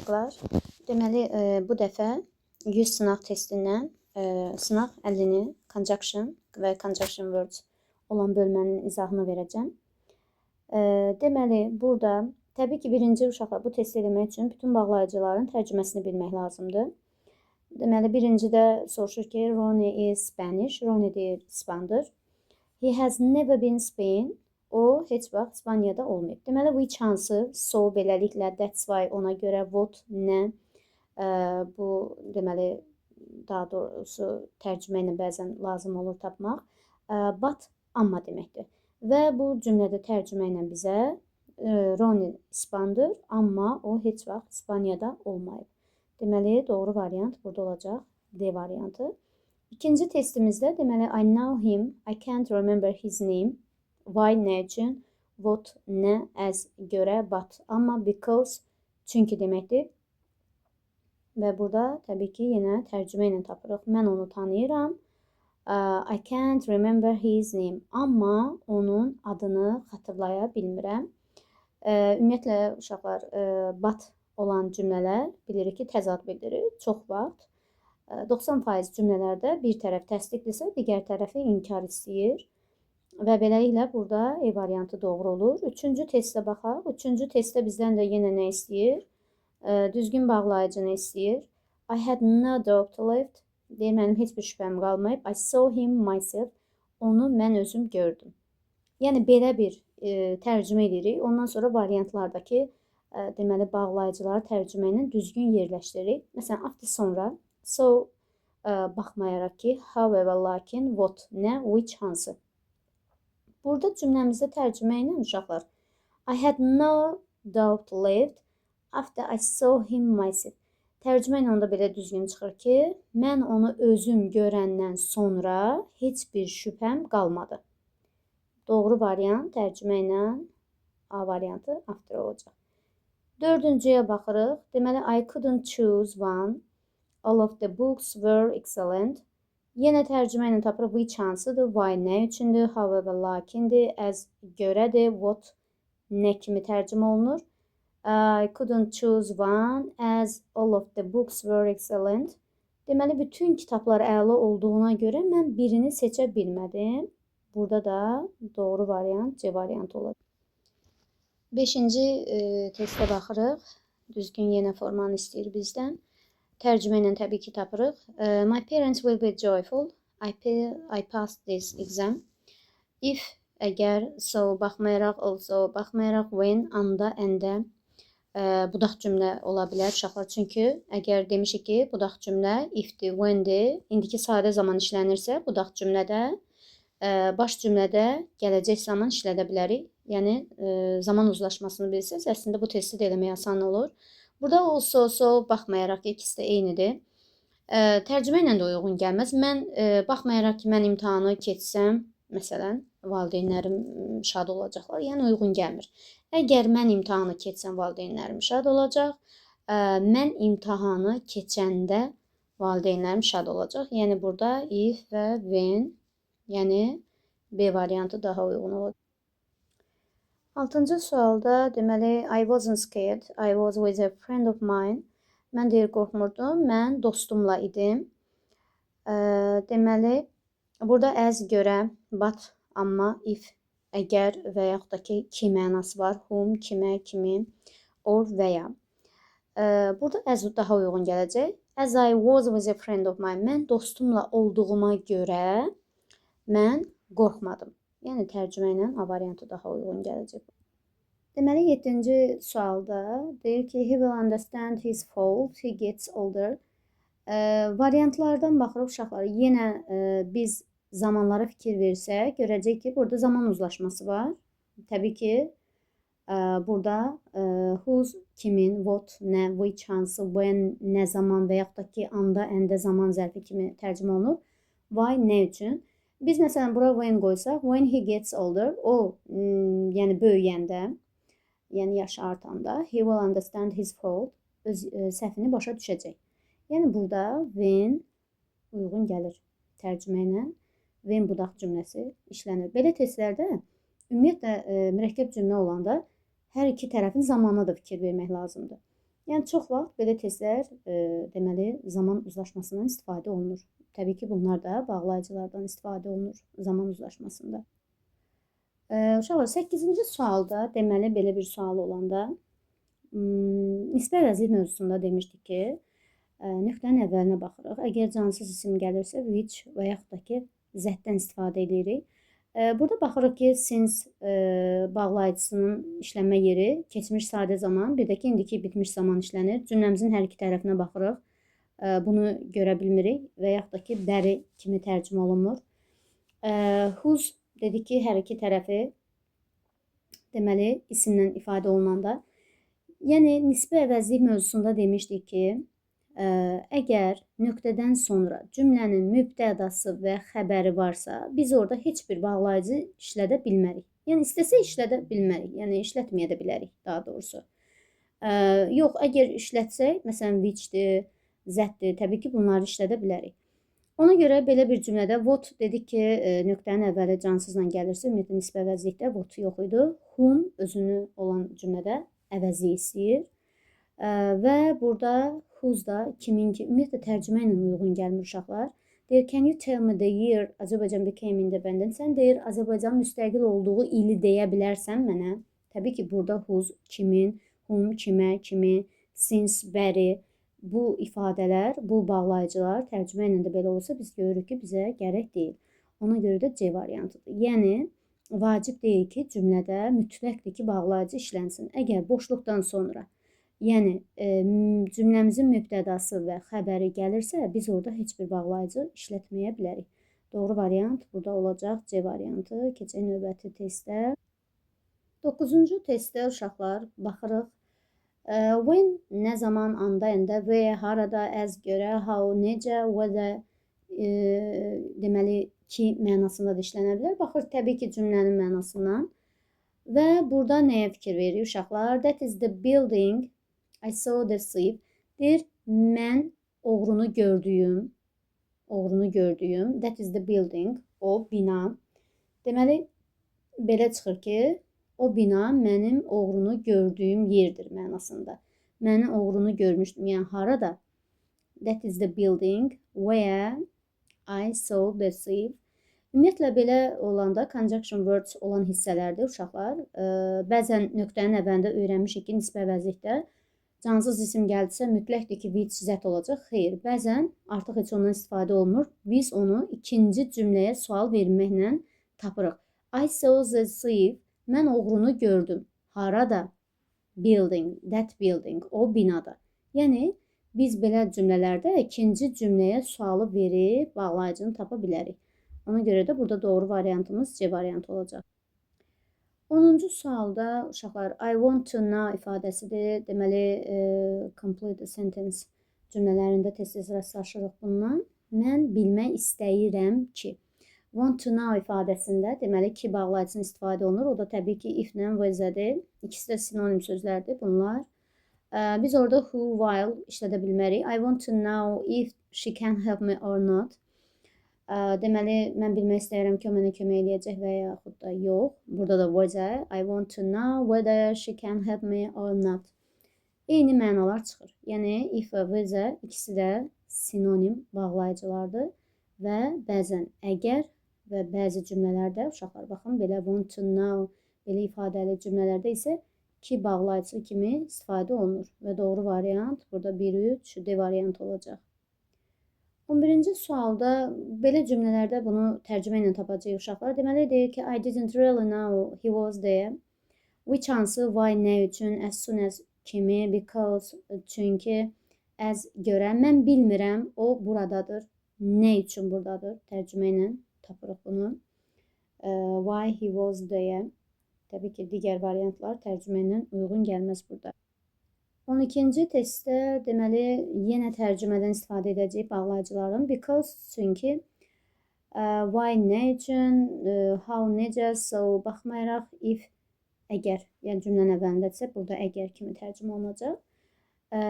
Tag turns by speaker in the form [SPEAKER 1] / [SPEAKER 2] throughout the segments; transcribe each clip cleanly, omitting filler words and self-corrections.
[SPEAKER 1] Uşaqlar, deməli bu dəfə 100 sınaq testindən sınaq 50-ni conjunction və conjunction words olan bölmənin izahını verəcəm. Deməli, burada təbii ki, birinci uşaqlar bu testi eləmək üçün bütün bağlayıcıların tərcüməsini bilmək lazımdır. Deməli, birincidə soruşur ki, Ronnie is Spanish. Ronnie deyir, İspandır. He has never been Spain. O heç vaxt İspaniyada olmayıb. Deməli, which hansı, so beləliklə, that's why ona görə, what nə, bu deməli daha doğrusu tərcümə ilə bəzən lazım olur tapmaq. But amma deməkdir. Və bu cümlədə tərcümə ilə bizə Ronnie İspandır, amma o heç vaxt İspaniyada olmayıb. Deməli, doğru variant burada olacaq D variantı. İkinci testimizdə deməli I know him, I can't remember his name. Why nə üçün, what nə, as görə, but amma because çünki deməkdir. Və burada təbii ki, yenə tərcümə ilə tapırıq. Mən onu tanıyıram. I can't remember his name. Amma onun adını xatırlaya bilmirəm. Ümumiyyətlə uşaqlar, but olan cümlələr bilirik ki, təzad bildirir. Çox vaxt 90% cümlələrdə bir tərəf təsdiqdirsə, digər tərəfi inkar istəyir. Və beləliklə burada E variantı doğru olur. Üçüncü testə baxaq. Üçüncü testdə bizdən də yenə nə istəyir? Düzgün bağlayıcını istəyir. I had no doubt left. Deyir, mənim heç bir şübhəm qalmayıb. I saw him myself. Onu mən özüm gördüm. Yəni, belə bir tərcümə edirik. Ondan sonra variantlardakı deməli, bağlayıcıları tərcümə ilə düzgün yerləşdiririk. Məsələn, after sonra, so baxmayaraq ki, however, lakin, what, nə, which, hansı. Burada cümləmizdə tərcümə ilə uşaqlar I had no doubt left after I saw him myself. Tərcümə ilə onda belə düzgün çıxır ki, mən onu özüm görəndən sonra heç bir şübhəm qalmadı. Doğru variant tərcümə ilə A variantı after olacaq. Dördüncüyə baxırıq. Deməli, I couldn't choose one. All of the books were excellent. Yenə tərcümə ilə tapırıq. Which hansıdır, why nə üçündür, however lakindir, as görədir, what nə kimi tərcümə olunur. I couldn't choose one as all of the books were excellent. Deməli, bütün kitablar əla olduğuna görə mən birini seçə bilmədim. Burada da doğru variant C variantı olacaq. Beşinci testə baxırıq. Düzgün yenə formanı istəyir bizdən. Tərcümə ilə təbii ki, tapırıq. My parents will be joyful. I passed this exam. If, əgər, so, baxmayaraq, also, baxmayaraq, when, anda, əndə budaq cümlə ola bilər uşaqlar. Çünki əgər demişik ki, budaq cümlə if-dir, when-dir, indiki sadə zaman işlənirsə, budaq cümlədə, baş cümlədə gələcək zaman işlədə bilərik. Yəni, zaman uzlaşmasını bilsəz, əslində bu testi də eləmək asan olur. Burada also, so, baxmayaraq ki, ikisi də eynidir. Tərcümə ilə də uyğun gəlməz. Mən baxmayaraq ki, mən imtahanı keçsəm, məsələn, valideynlərim şad olacaqlar. Yəni uyğun gəlmir. Əgər mən imtahanı keçsəm, valideynlərim şad olacaq. Mən imtahanı keçəndə valideynlərim şad olacaq. Yəni burada if və when, yəni B variantı daha uyğun olacaq. Altıncı sualda deməli I wasn't scared. I was with a friend of mine. Mən deyir qorxmurdum. Mən dostumla idim. Deməli burada as görə, but, amma, if, əgər və yaxud da ki mənası var. Whom, kimə, kimi, or və ya. Burada as daha uyğun gələcək. As I was with a friend of mine. Mən dostumla olduğuma görə mən qorxmadım. Yəni tərcümə ilə A variantı daha uyğun gələcək. Deməli, 7-ci sualda deyir ki, he will understand his fault, he gets older. Variantlardan baxırıq uşaqlar. Yenə biz zamanlara fikir versək, görəcək ki, burada zaman uzlaşması var. Təbii ki, burada whose, kimin, what, nə, which, hansı, when, nə zaman və yaxud da ki, anda, əndə zaman zərfi kimi tərcümə olunur. Why, nə üçün? Biz məsələn bura when qoysaq, when he gets older, o yəni böyüyəndə, yəni yaşı artanda, he will understand his fault, öz səhvini başa düşəcək. Yəni burada when uyğun gəlir tərcümə ilə. When budaq cümləsi işlənir. Belə testlərdə ümumiyyətlə mürəkkəb cümlə olanda hər iki tərəfin zamanına da fikir vermək lazımdır. Yəni çox vaxt belə testlər deməli zaman uzlaşmasından istifadə olunur. Təbii ki, bunlar da bağlayıcılardan istifadə olunur zaman uzlaşmasında. Uşaqlar, 8-ci sualda deməli belə bir sual olanda nisbi əvəzlik mövzusunda demişdik ki, nöqtənin əvvəlinə baxırıq. Əgər cansız isim gəlirsə, which və yaxud da ki, that-dən istifadə edirik. Burada baxırıq ki, since bağlayıcısının işlənmə yeri keçmiş sadə zaman, bir də ki, indiki bitmiş zaman işlənir. Cümləmizin hər iki tərəfinə baxırıq. Bunu görə bilmirik və yaxud da ki, bəri kimi tərcümə olunmur. Whose dedik ki, hər iki tərəfi deməli isimlə ifadə olunanda. Yəni nisbi əvəzlik mövzusunda demişdik ki, əgər nöqtədən sonra cümlənin mübtədası və xəbəri varsa, biz orada heç bir bağlayıcı işlədə bilmərik. Yəni istəsə işlədə bilmərik, yəni işlətməyə də bilərik daha doğrusu. Yox, əgər işlətsək, məsələn which-dir, that-dir, təbii ki, bunları işlədə bilərik. Ona görə belə bir cümlədə what dedik ki, nöqtənin əvvəli cansızla gəlirsə, ümumiyyətlə nisbi əvəzlikdə what yox idi. Whom özünü olan cümlədə əvəzlik istəyir. Və burada whose da kimin ki, ümumiyyətlə tərcümə ilə uyğun gəlmir uşaqlar. Deyir, can you tell me the year Azerbaijan became independent? Sən deyir, Azərbaycan müstəqil olduğu ili deyə bilərsən mənə. Təbii ki, burada whose, kimin, whom, kimə, kimi, since, bəri bu ifadələr, bu bağlayıcılar tərcümə ilə də belə olsa biz görürük ki, bizə gərək deyil. Ona görə də C variantıdır. Yəni, vacib deyil ki, cümlədə mütləqdir ki, bağlayıcı işlənsin. Əgər boşluqdan sonra, yəni cümləmizin mübtədası və xəbəri gəlirsə, biz orada heç bir bağlayıcı işlətməyə bilərik. Doğru variant burada olacaq C variantı. Keçək növbəti testə. 9-cu testdə uşaqlar baxırıq. When nə zaman, anda, əndə, where, harada, as, görə, how, necə, whether deməli ki mənasında da işlənə bilər. Baxır təbii ki, cümlənin mənasından. Və burada nəyə fikir veririk uşaqlar? That is the building I saw the thief. Deyir, mən oğrunu gördüyüm, oğrunu gördüyüm. That is the building, o bina. Deməli, belə çıxır ki, o bina mənim oğrunu gördüyüm yerdir mənasında. Məni oğrunu görmüşdüm. Yəni harada? That is the building where I saw the thief. Ümumiyyətlə belə olanda conjunction words olan hissələrdir uşaqlar. Bəzən nöqtənin əvvəlində öyrənmişik ki, nisbi əvəzlikdə cansız isim gəldisə mütləqdir ki, which, that olacaq. Xeyr, bəzən artıq heç ondan istifadə olmur. Biz onu ikinci cümləyə sual verməklə tapırıq. I saw the thief. Mən oğrunu gördüm. Harada? Building, that building, o binada. Yəni biz belə cümlələrdə ikinci cümləyə sualı verib bağlayıcını tapa bilərik. Ona görə də burada doğru variantımız C variantı olacaq. 10-cu sualda uşaqlar I want to know ifadəsidir. Deməli, complete the sentence cümlələrində tez-tez rastlaşırıq bundan. Mən bilmək istəyirəm ki. Want to know ifadəsində deməli ki bağlayıcısından istifadə olunur. O da təbii ki if-lə whether-dir. İkisi də sinonim sözlərdir bunlar. Biz orada who, while işlədə bilmərik. I want to know if she can help me or not. Deməli, mən bilmək istəyirəm ki, o mənə kömək eləyəcək və yaxud da yox. Burada da whether. I want to know whether she can help me or not. Eyni mənalar çıxır. Yəni, if və whether ikisi də sinonim bağlayıcılardır və bəzən əgər və bəzi cümlələrdə uşaqlar baxın, belə want to know belə ifadəli cümlələrdə isə ki bağlayıcısı kimi istifadə olunur və doğru variant burada 1-3 D variantı olacaq. 11-ci sualda belə cümlələrdə bunu tərcümə ilə tapacağıq uşaqlar. Deməli deyir ki, I didn't really know he was there. Which hansı, why nə üçün, as soon as kimi, because çünki, as görə. Mən bilmirəm, o buradadır. Nə üçün buradadır? Tərcümə ilə tapırıq bunu. Why he was there. Təbii ki, digər variantlar tərcümə ilə uyğun gəlməz burada. 12-ci testdə deməli yenə tərcümədən istifadə edəcəyik bağlayıcıların. Because çünki, why nə üçün, how necə, so baxmayaraq, if əgər, yəni cümlənin əvvəlindədirsə burada əgər kimi tərcümə olunacaq.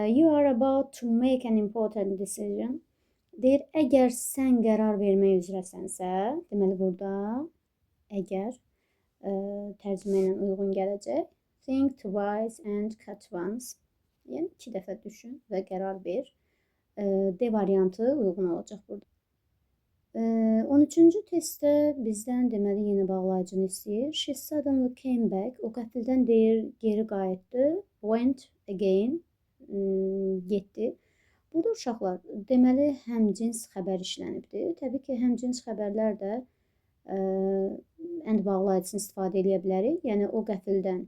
[SPEAKER 1] You are about to make an important decision. Deyir, əgər sən qərar vermək üzrəsənsə, deməli burada əgər tərcümə ilə uyğun gələcək. Think twice and cut once. Yəni 2 dəfə düşün və qərar ver. D variantı uyğun olacaq burada. 13-cü testdə bizdən deməli yenə bağlayıcını istəyir. She suddenly came back. O qəfildən deyir geri qayıtdı. Went again. Getdi. Burada uşaqlar deməli həmcins xəbər işlənibdir. Təbii ki, həmcins xəbərlər də and bağlayıcısını istifadə eləyə bilərik. Yəni o qəfildən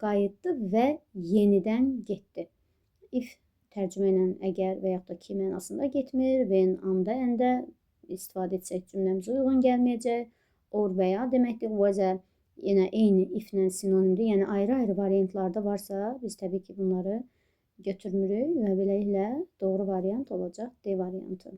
[SPEAKER 1] qayıtdı və yenidən getdi. If tərcümə ilə əgər və yaxud da ki mənasında getmir. When anda, əndə istifadə etsək cümləmizə uyğun gəlməyəcək. Or və ya deməkdir. Was-a yenə eyni if-lə sinonimdir. Yəni ayrı-ayrı variantlarda varsa biz təbii ki bunları götürmürük və beləliklə doğru variant olacaq D variantı.